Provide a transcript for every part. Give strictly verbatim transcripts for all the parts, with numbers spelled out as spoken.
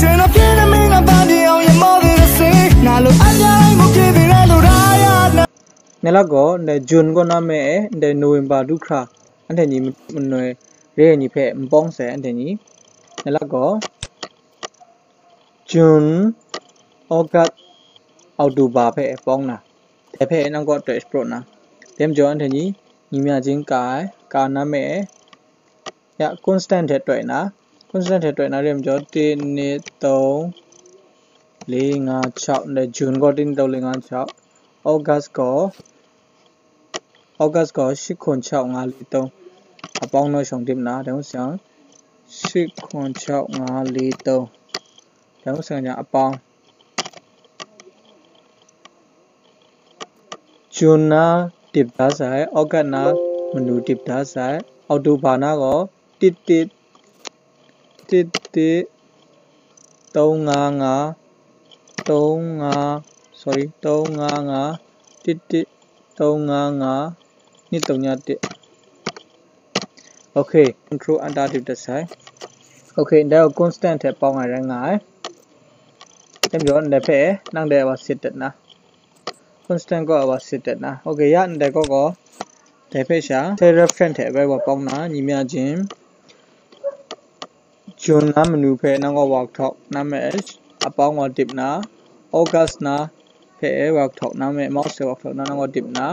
ကျွန်တော်ပြင်းနေမင်းကပန်းဒီအောင်ရမော်ပြီးတော့စေငါလိုအများတိုင်းကိုပြင်းပြီးရဲလို့ရရနာ Ngai la gaw, ndai June kaw na me e, ndai November du hkra, anhte ni manoi re ai ni hpe n pawng sai, anhte ni. Ngai la gaw, June, August, October hpe e pawng na, dai hpe nang kaw tarai shapraw na, dai majaw anhte ni, ni mya jin ka ai, ka na me e, ya, constant hte tarai na, constant hte tarai na re majaw, tit, nit, tau, li, nga, chau, ndai June gaw tit, nit, tau, li, nga, chau, August gaw, August gaw shi hkun chau nga li tau, a pawng naw shawng dip na, dai ngu sai yang, shi hkun chau nga li tau, dai ngu sai yang, a pawng. June na dip da sai, August na manu dip da sai, October na gaw tit tit, tit tit, tau nga nga, tau nga, sorry, tau nga nga, tit tit, tau nga nga, nit tau nya tit. Okay, control enter dip dat sai. Okay, ndai gaw constant hte pawng ai rai nga ai. Dai majaw ndai hpe nang dai wa sit dat na. Constant kaw wa sit dat na. Okay, ya ndai kaw gaw, dai hpe sha, se reference hte bai wa pawng na, ni mya jin, June na manu hpe nang gaw wa kahtawk na me, a pawng wa dip na, August na hpe wa kahtawk na me, mouse hte wa kahtawk na nang gaw dip na,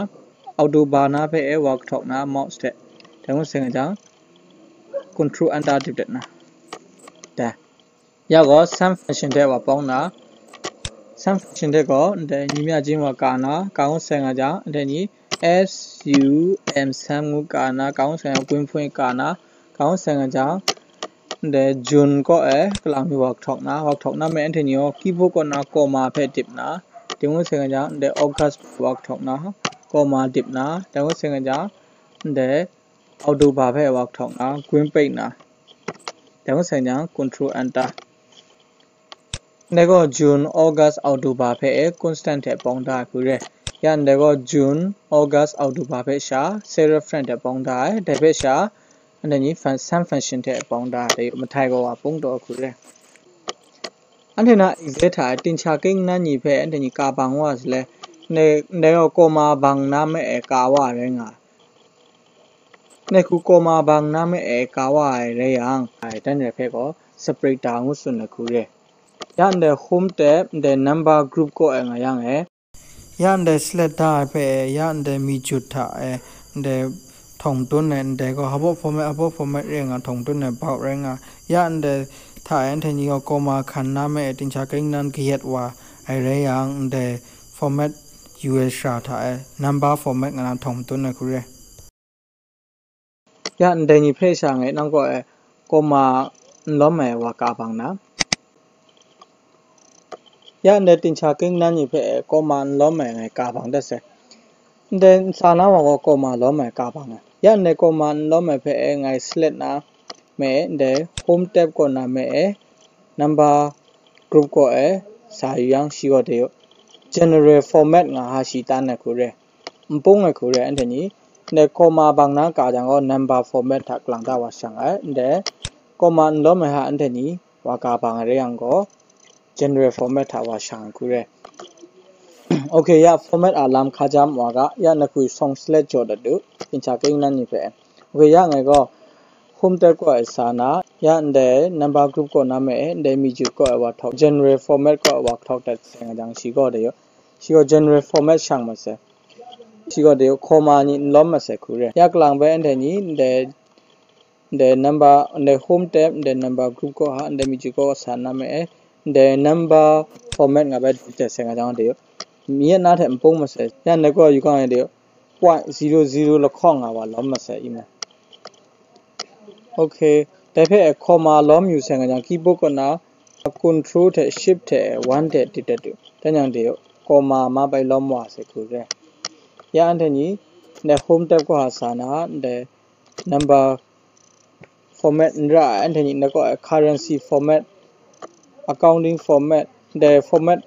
October na hpe wa kahtawk na, mouse hte, dai ngu sai nga jang, control enter dip dat na. Dai. Ya gaw, sum function hte wa pawng na, sum function hte gaw, ndai ni mya jin wa ka na, ka ngu sai nga jang, ndai ni S U M, sum ngu ka na, ka ngu sai nga, gwin hpung ka na, ka ngu sai nga jang, ndai June kaw e kalang mi wa kahtawk na, wa kahtawk na me anhte ni gaw, keyboard kaw na comma hpe dip na, dai ngu sai nga jang, ndai August wa kahtawk na, comma dip na, dai ngu sai nga jang, ndai October hpe wa kahtawk na, gwin pet na, dai ngu sai nga jang, control enter. Ndai gaw June, August, October hpe e constant hte pawng da ai hku re. Ya ndai gaw June, August, October hpe sha, se reference hte pawng da ai, dai hpe sha, anhte ni fun-, sum function hte pawng da ai, dai mahtai gaw wa pung taw ai hku re. Anhte na exam hta e, tincha king nan ni hpe anhte ni ka bang wa se le, ndai, ndai gaw comma bang na me e ka wa ai rai nga ai. Ndai hku comma bang na me e ka wa ai rai yang, ai dan rai hpe gaw, separator ngu tsun ai hku re. Ya ndai home tab, ndai number group kaw e nga yang e. Ya ndai select da ai hpe e, ya ndai mi jut hta e, ndai htawng tun ai, ndai gaw hpaw format, hpaw format rai nga, htawng tun ai bau rai nga. Ya ndai hta e, anhte ni gaw comma hkan na me e, tincha king nan kayat wa ai rai yang, ndai format yu ai shara hta e, number format nga na htawng tun ai hku re. Ya ndai ni hpe sha ngai nang kaw e comma n lawm ai wa ka bang na. Ya ndai tincha king nan ni hpe e comma n lawm ai ngai ka bang dat sai. Ndai n sa na wa gaw comma lawm ai ka bang ai. Ya ndai comma n lawm ai hpe e ngai select na me e, ndai home tab kaw na me e, number group kaw e sa yu yang shi gaw de yu. General format nga ha shi tan ai hku re. N pung ai hku re anhte ni, ndai comma bang na ka jang gaw number format hta kalang ta wa shang ai, ndai comma n lawm ai hta anhte ni wa ka bang ai rai yang gaw, general format hta wa shang ai hku re. Okay, ya format a lam hka jam wa ga, ya nahku sawng select jaw dat du, tincha king nan ni hpe. Okay, ya ngai gaw, home tab kaw e sa na, ya ndai number group kaw na me e, ndai mi jut kaw e wa htawk, general format kaw e wa htawk dat sai nga jang shi gaw de yu. Shi gaw general format shang masai. Shi gaw de comma ni n lawm masai hku re. Ya kalang bai anhte ni ndai, ndai number, ndai home tab, ndai number group kaw ha, ndai mi jut kaw sa na me e, ndai number format nga bai dip sai nga jang de yu. Mi na hte n pung masai. Ya ndai kaw yu kang de yu. Point zero zero lahkawng nga wa lawm masai i mu. Okay, dai hpe comma lawm yu sai nga jang, keyboard kaw na control hte shift hte one hte dip dat du. Dan yang de comma ma bai lawm wa sai hku re. Ya anhte ni, ndai home tab kaw ha sa na, ndai number format n ra ai, anhte ni ndai kaw e currency format, accounting format, ndai format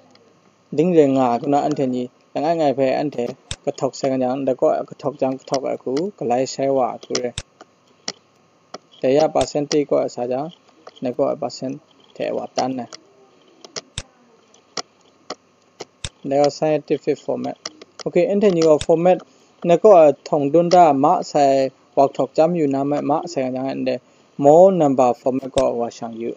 ding rai nga ai hku na anhte ni langai ngai hpe anhte kahtawk sai nga jang, ndai kaw e kahtawk jang kahtawk ai hku, galai sai wa ai hku re. Dai ya percentage kaw e sa jang, ndai kaw e percent hte wa tan ai. Dai gaw scientific format. Okay, anhte ni gaw format, na kaw a htawng dun da ma sai, wak htawk chyam yu na ma, ma sai nga jang, ndai more number format kaw wa shang yu.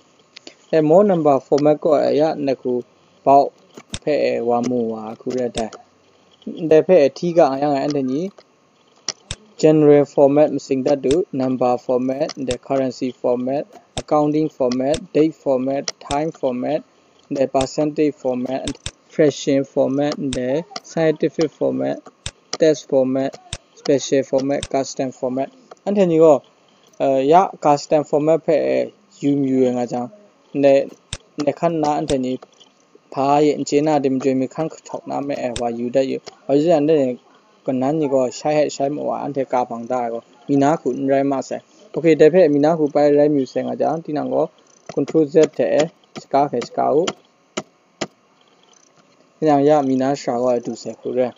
Dai more number format kaw a ya, na hku bau hpe wa mu wa hku rai dai. Ndai hpe hti ga yang anhte ni general format masing dat du, number format, ndai currency format, accounting format, date format, time format, ndai percentage format, fraction format, ndai scientific format, text format, special format, custom format. Anhte ni gaw, eh, ya custom format hpe, eh, yu mayu ai nga jang, ndai, ndai hkan na anhte ni hpa ye n chye na de majaw mi hkan kahtawk na me, eh, wa yu dat yu. Wa yu dat, ndai kanan ni gaw shai hte shai mu wa, anhte ka bang da ai gaw, mi na hku n rai ma sai. Okay, dai hpe mi na hku pai rai mayu sai nga jang, tinang gaw control Z hte, eh, shaka hkai shaka u. Tinang ya mi na shara gaw du sai hku re.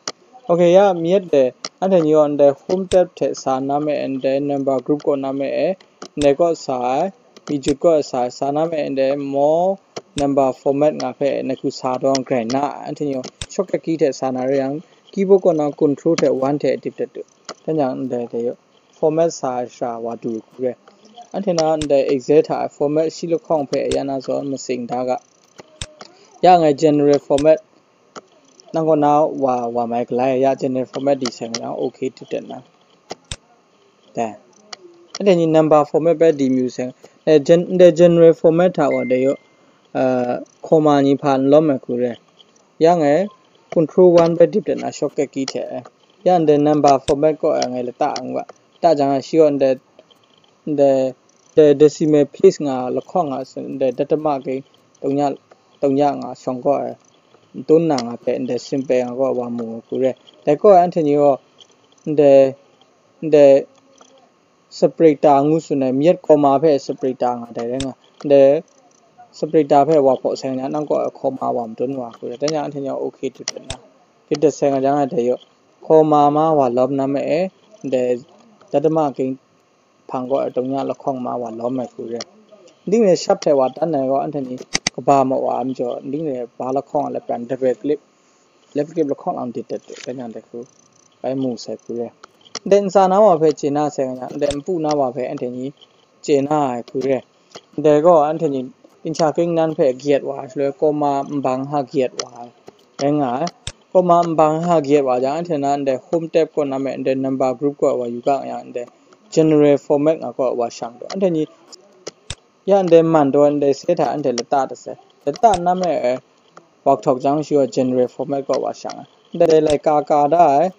Okay, ya mi yet de, anhte ni gaw ndai home tab hte sa na me, ndai number group kaw na me, eh, ndai kaw sa ai, mi jut kaw sa ai, sa na me, ndai more number format nga hpe na hku sa dawng grai na, anhte ni gaw shortcut key hte sa na re yang, keyboard kaw na control hte one hte dip dat du. Dan yang ndai de yaw format sa ai shara wa du hku re. Anhte na ndai Excel hta format shi lahkawng hpe ya na zawn masing da ga. Ya ngai general format nang kaw na wa, wa mai galai, ya general format di seng yang okay dip dat na. Dai. Anhte ni number format bai di mayu seng. Eh, gen-, ndai general format hta wa dai yaw, uh, comma ni hpa n lawm ai hku re. Ya ngai control one bai dip dat na shortcut key hte, eh. Ya ndai number format kaw, eh, ngai lata ang wa. Ta jang, eh, shi gaw ndai, ndai, ndai decimal place nga lahkawng nga, ndai datama ging tongnya, tongnya nga shawng kaw, eh, n tun na nga hpe ndai simple nga kaw wa mu ai hku re. Dai kaw, eh, anhte ni gaw ndai, ndai separator ngu tsun ai, mi yet comma hpe separator nga dai rai nga, ndai separator hpe wa hpaw seng na, nang kaw comma wa matun wa hku rai, dan yang anhte ni okay dip dat na, dip dat seng a jang ai dai yaw, comma ma wa lawm na me e, ndai datama ging hpang kaw ai tongnya lahkawng ma wa lawm ai hku rai. Ndai ni shap hte wa tan ai gaw, anhte ni kaba ma wa ai majaw, ndai ni ba lahkawng a lapran double click, left click lahkawng lang dit dat dat, dan yang dai hku bai mu sai hku re. Ndai ntsa na wa hpe chye na sai nga, ndai npu na wa hpe anhte ni chye na ai hku re. Ndai gaw anhte ni gincha king nan hpe gyet wa ai shaloi, comma nbang ha gyet wa ai rai nga ai. Comma nbang ha gyet wa jang, anhte na ndai home tab kaw na me, ndai number group kaw wa yu ga yang, ndai general format nga kaw wa shang taw, anhte ni ya ndai man taw, ndai se hta anhte lata dat sai. Lata na me, eh, wa htawk jang shi gaw general format kaw wa shang ai. Ndai laika ka da ai,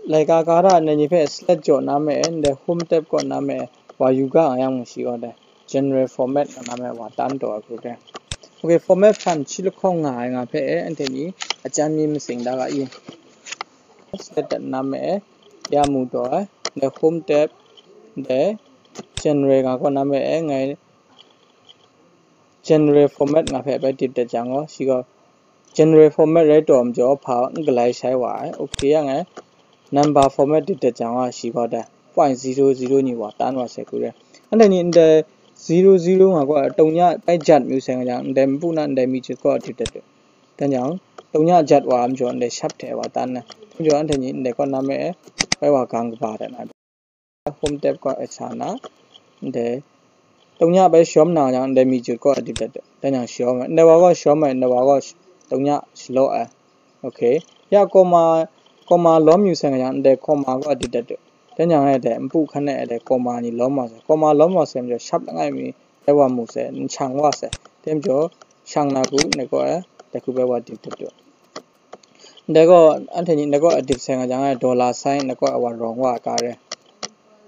laika ka da ai, ndai ni hpe select jaw na me, ndai home tab kaw na me, wa yu ga nga yang shi gaw dai general format nga na me wa tan taw ai hku dai. Okay, format hpan shi lahkawng nga ai nga hpe, eh, anhte ni a chyan mi masing da ga i. Select dat na me, eh, ya mu taw ai, ndai home tab, ndai general nga kaw na me, eh, ngai general format nga hpe bai dip dat jang gaw, shi gaw general format rai taw majaw hpa n galai shai wa ai. Okay, yang e number format dip dat jang gaw, shi gaw dai point zero zero ni wa tan wa sai hku re. Anhte ni ndai zero zero nga gaw, tongnya bai jat mayu sai nga jang, ndai npu na ndai mi jut kaw dip dat dat. Dan jang, tongnya jat wa ai majaw, ndai shap hte wa tan na. Majaw anhte ni ndai kaw na me bai wa gang kaba dat na. Home tab kaw e sa na, ndai tongnya bai shawm na yang, ndai mi jut kaw dip dat dat, dan yang shawm ai, ndai wa gaw shawm ai, ndai wa gaw sh-, tongnya shalaw ai. Okay. Ya comma, comma lawm yu sai nga yang, ndai comma kaw dip dat dat, dan yang e dai npu hkan e dai comma ni lawm wa sai, comma lawm wa sai majaw shap langai mi rai wa mu sai, n shang wa sai, dai majaw shang na hku ndai kaw e dai hku bai wa dip dat dat. Ndai gaw, anhte ni ndai gaw a dip seng a jang e, dollar sign ndai gaw a wa rawng wa ai ga re.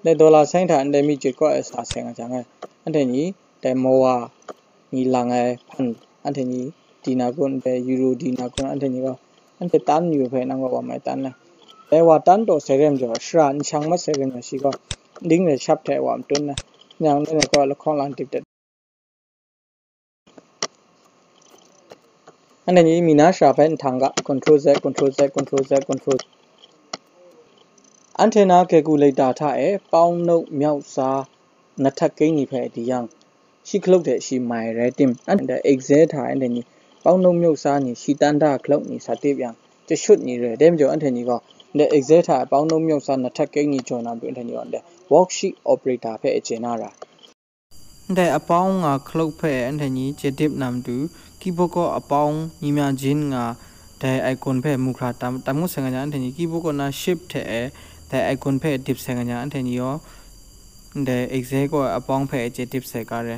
Ndai dollar sign hta ndai mi jut kaw e sa seng a jang e, anhte ni dai mawa ni lang ai hpan, anhte ni di na kun, ndai euro di na kun, anhte ni gaw, anhte tan yu hpe nang gaw wa mai tan na. Dai wa tan taw sai re majaw, shara n shang mat sai re majaw, shi gaw, ding re shap hte wa matun na. Yang dai ndai gaw lahkawng lang dip dat. Anhte ni mi na shara bai nhtang ga, control Z, control Z, control Z, control Z. Anhte na calculator hta e, pound note myau tsa, nat htak king ni hpe di yang, shi hkaluk hte shi mai rai tim, anhte Excel hta anhte ni ပေါင်းနှုန်းမြှုပ်စားနည်း ရှည်တန်းတားခလုတ်နည်း စတင်ပြန် ကြည့်ရှုနေတယ်။ ဒါကြောင့် အဲ့ဒီနေ့က ဒီ Excel ထက်ပေါင်းနှုန်းမြှုပ်စား နှစ်ထပ်ကိန်းကြီး ကျော်နံမတူ အဲ့ဒီနေ့က ဒီ worksheet operator ဖဲအကျဉ်းနာတာ ဒီအပေါင်းငါခလုတ်ဖဲ အဲ့ဒီနေ့ ကြည့် dip နံမတူ keyboard ကအပေါင်းညီမျှခြင်းငါ ဒီ icon ဖဲမူခရာတမ်တမ်ကိုဆယ်ငါညာ အဲ့ဒီနေ့ keyboard ကနာ shift ထဲဒီ icon ဖဲ dip ဆယ်ငါညာ အဲ့ဒီနေ့ရော ဒီ Excel ကအပေါင်းဖဲအကျဉ်း dip ဆယ်ကားရဲ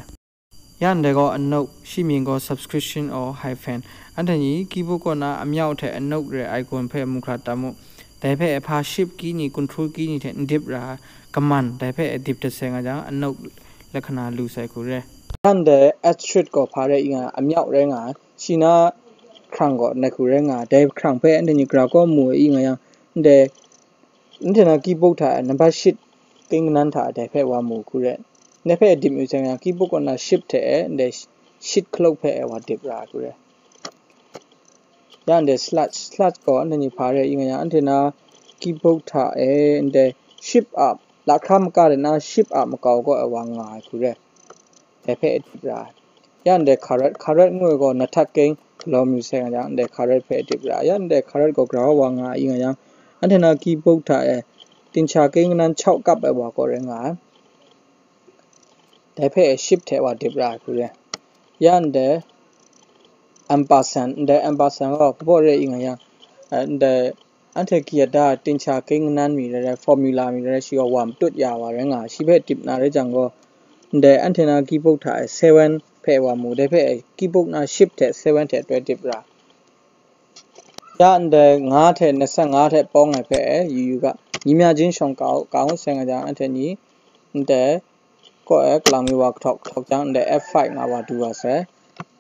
ရန်တဲ့ကောအနုတ် ရှိမြင်ကော subscription or hyphen အဲ့ဒီနေ့ keyboard ကနာအမြောက်ထဲအနုတ်ရဲ icon ဖဲမူခရာတမ်မို့ ဒီဖဲအဖာ shift key နီ control key နီထဲ dip ရာ command ဒီဖဲအ dip တစ်ဆယ်ငါကြောင့် အနုတ်လက္ခဏာလူဆယ်ခုရဲ ရန်တဲ့ asterisk ကောဖာရဲအီငါအမြောက်ရဲငါ ရှိနာ ခရံကောနခုရဲငါ ဒီခရံဖဲ အဲ့ဒီနေ့ ကရာကောမူအီငါယံ ဒီ အဲ့ဒီနာ keyboard ထက် နံပါတ်ရှစ် ကိန်းကနန်းထက် ဒီဖဲဝါမူခုရဲ ဒီဖဲ dip မျိုးဆယ်ငါ keyboard ကနာ shift ထဲဒီ sheet ခလုတ်ဖဲဝါ dip ရာခုရဲ ရန်တဲ့ slash slash ကော အဲ့ဒီနေ့ဖာရဲအီငါယံ အဲ့ဒီနာ keyboard ထက်ဒီ shift up လက်ခါမကတဲ့နာ shift up မကောက်ကောအဝါငါခုရဲ ဒီဖဲ dip ရာ ရန်တဲ့ caret caret ငွေကော နှစ်ထပ်ကိန်း ကလောမျိုးဆယ်ငါယံ ဒီ caret ဖဲ dip ရာ ရန်တဲ့ caret ကော ကရာဝါငါအီငါယံ အဲ့ဒီနာ keyboard ထက်ဒီ တင်ချာကိန်းကနန်းခြောက်ကပ်ပဲဝါကောရဲငါ ဒီဖဲ shift ထဲဝါ dip ရာခုရဲ ရန်တဲ့ ampersand ဒီ ampersand ကော ပပော့ရဲအီငါယံ ဒီ အန်ထဲကီယတာ တင်ချာကိန်းကနန်းမီရဲ formula မီရဲ ရှိဝါမတွတ်ရပါရဲငါ ရှိဖဲ dip နာရဲကြောင့်ကော ဒီ အဲ့ဒီနာ keyboard ထက် seven ဖဲဝါမူ ဒီဖဲ keyboard နာ shift ထဲ seven ထဲတွဲ dip ရာ ရန်တဲ့ ငါးထဲ နှစ်ဆယ့်ငါးထဲ ပေါင်းငယ်ဖဲ ယူယူက ညီမျှခြင်း ရှောင်ကောက် ကောင်းဆယ်ငါကြောင့် အဲ့ဒီနေ့ ဒီ ကော့အဲ ကလောင်မီဝါကထောက် ထောက်ကြောင့် ဒီ F five ငါဝါတူဝါဆယ်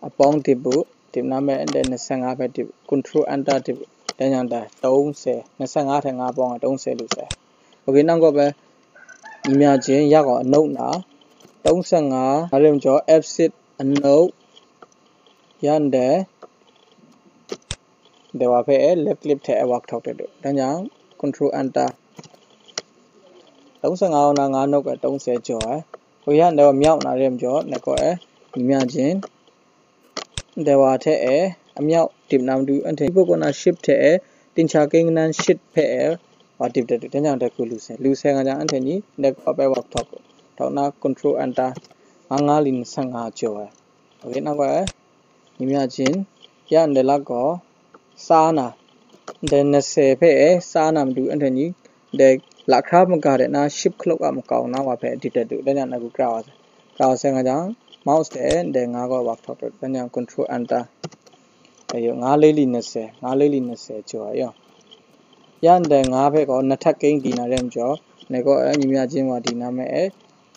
အပေါင်း dip ဘူး dip နာမဲ ဒီ နှစ်ဆယ့်ငါးဖဲ dip control enter dip ဒီညာဒီ သုံးဆယ် နှစ်ဆယ့်ငါးထဲ ငါးပေါင်းငါ သုံးဆယ်လူဆယ် okay နောက်ကော့ပဲ ညီမျှခြင်း ရကော့ အနုတ်နာ သုံးဆယ့်ငါး အရင်ကျော် F six အနုတ် ရန်တဲ့ ဒီဝါဖဲ left click ထဲအဝါကထောက်တဲ့တို့ ဒါကြောင့် control enter သုံးဆယ့်ငါးနာ ငါးနုတ်က သုံးဆယ်ကျော်အဲ ကိုရန်တဲ့ဝါမြောက်နာရဲမကျော် နကော့အဲ ညီမျှခြင်း ဒီဝါထဲအဲ အမြောက် dip နံမတူ အဲ့ဒီ keyboard ကနာ shift ထဲအဲ တင်ချာကိန်းကနန်း shift ဖဲအဲ ဝါ dip တဲ့တို့ ဒါကြောင့် တခုလူဆယ် လူဆယ်ငါကြောင့် အဲ့ဒီနေ့ ဒီကော့ပဲဝါကထောက် ထောက်နာ control enter ငါးငါးလီ နှစ်ဆယ့်ငါးကျော်အဲ okay နောက်ကွယ် ညီမျှခြင်း ရန်တဲ့လက်ကော့ စားနာ ဒီ နှစ်ဆယ်ဖဲအဲ စားနာမတူ အဲ့ဒီနေ့ ဒီ လက်ခါမကတဲ့နာ shift ခလုတ်အမကောက်နာဝါဖဲ dip တဲ့တို့ ဒါကြောင့် အခု ကြွားဝါဆယ် ကြွားဝါဆယ်ငါကြောင့် mouse တဲ့ ဒီ ငါးကော့ဝါကထောက်တို့ ဒါကြောင့် control enter အဲ ငါးလေးလီ နှစ်ဆယ် ငါးလေးလီ နှစ်ဆယ်ကျော်ရော ရန်တဲ့ ငါးဖဲကော့ နှစ်ထပ်ကိန်း ဒီနာရဲမကျော် နကော့အဲ ညီမျှခြင်းဝါ ဒီနာမဲအဲ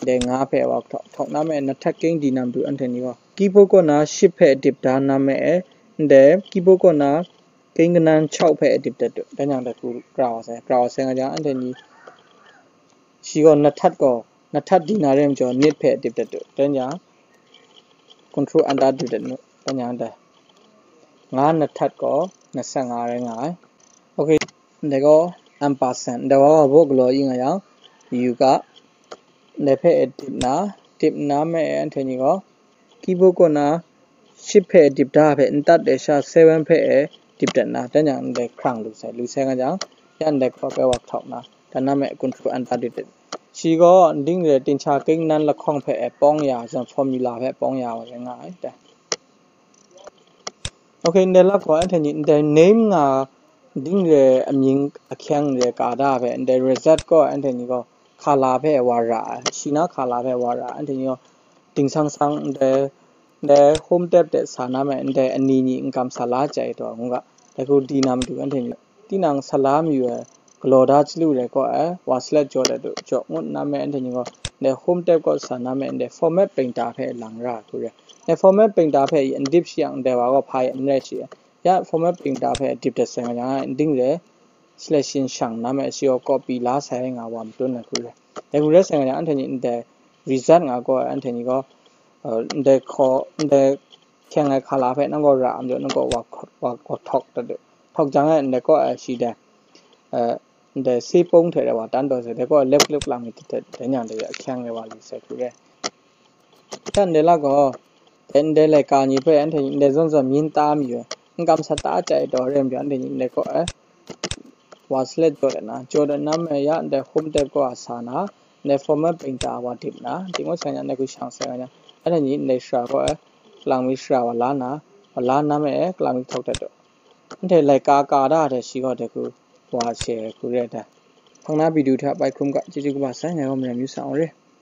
ဒီ ငါးဖဲဝါကထောက် ထောက်နာမဲ နှစ်ထပ်ကိန်း ဒီနံမတူ အဲ့ဒီနေ့ကော့ keyboard ကနာ shift ဖဲ dip ဒါနာမဲအဲ ဒီ keyboard ကနာ ကိန်းကနန်းခြောက်ဖဲ dip တဲ့တို့ ဒါကြောင့် တခု ကြွားဝါဆယ် ကြွားဝါဆယ်ငါကြောင့် အဲ့ဒီနေ့ ရှိကော့ နှစ်ထပ်ကော့ နှစ်ထပ် ဒီနာရဲမကျော် နှစ်ဖဲ dip တဲ့တို့ ဒါကြောင့် control enter dip တဲ့တို့ ဒါကြောင့် ငါးနှစ်ထပ်ကော့ နှစ်ဆယ့်ငါးရဲငါ okay ဒီကော့ ampersand ဒီကော့ ဘို့ကလော်အီငါယံ ယူက ဒီဖဲ dip နာ dip နာမဲ အဲ့ဒီနေ့ကော့ keyboard ကနာ shift ဖဲ dip ဒါဖဲ နတတ်တဲ့ရှာ seven ဖဲ dip တဲ့နာ ဒါကြောင့် ဒီ ခရံလူဆယ် လူဆယ်ငါကြောင့် ရန်တဲ့ကော့ပဲဝါကထောက်နာ ဒါနာမဲ control enter dip တဲ့ ရှိကော့ ဒင်းရဲ တင်ချာကိန်းကနန်း လက်ခုံဖဲ ပေါင်းရာ formula ဖဲ ပေါင်းရာဝါရဲငါ okay ဒီလက်ကော့ အဲ့ဒီနေ့ ဒီ name ငါ ဒင်းရဲ အမည်အခန်းရဲ ကာဒါဖဲ ဒီ result ကော့ အဲ့ဒီနေ့ကော့ color ဖဲဝါရ ရှိနာ color ဖဲဝါရ အဲ့ဒီနေ့ကော့ တင်ဆန်းဆန်း ဒီ ဒီ home tab တဲ့ စာနာမဲ ဒီ အနီနီ income ဆလာကြိုက်တော့ ငုက တခု ဒီနံမတူ အဲ့ဒီနေ့ တိနံဆလာမီဝဲ ကလော်ဒါချလူရဲကော့အဲ ဝါ select ကျော်တဲ့တို့ ကျော်ငုတ်နာမဲ အဲ့ဒီနေ့ကော့ ဒီ home tab ကော့ စာနာမဲ ဒီ format painter ဖဲ လံရခုရဲ ဒီ format painter ဖဲ အ dip ရှိအောင် ဒီဝါကော့ ဖာ အ မြဲရှိ ရ format painter ဖဲ dip တဲ့ဆယ်ငါ ဒင်းရဲ selection ရှောင်နာမဲ ရှိကော့ copy လာဆယ်ငါဝါမတွန်းနခုရဲ ဒီခုရဲဆယ်ငါ အဲ့ဒီနေ့ ဒီ result ငါကော့ အဲ့ဒီနေ့ကော့ ဒီ ခီ ဒီ ခဲငယ် color ဖဲ နကော့ ရ အမျိုး နကော့ ဝါ ဝါ ဝါ ထောက်တဲ့တို့ ထောက်ကြောင့် ဒီကော့ အ ရှိတဲ့ အဲ ဒီ ဆေးပုံးထဲတဲ့ဝါ တန်းတော်ဆယ် ဒီကော့ left click လာမီတဲ့ ဒီညာ ဒီ အခဲငယ်ဝါလူဆယ်ခုရဲ ရန်တဲ့လက်ကော့ Dai ndai laika ni hpe anhte ni ndai zawn zawn myin ta mi ai, n kam sat ta ai taw re ai majaw, anhte ni ndai kaw e wa salet jaw dat na, jaw dat na me ya, ndai hkum dep kaw a sa na, ndai format peng ta wa dip na, dingwa sai na, ndai hku shang sai na, anhte ni ndai shara kaw e, kalang mi shara wa la na, wa la na me e, kalang mi htawk dat daw. Anhte laika ka da ai shi gaw dai hku wa she ai hku re ai. Hpang na video hta bai hkrum ga, chyeju kaba sai, ngai gaw Maram Yu Sa Awng re.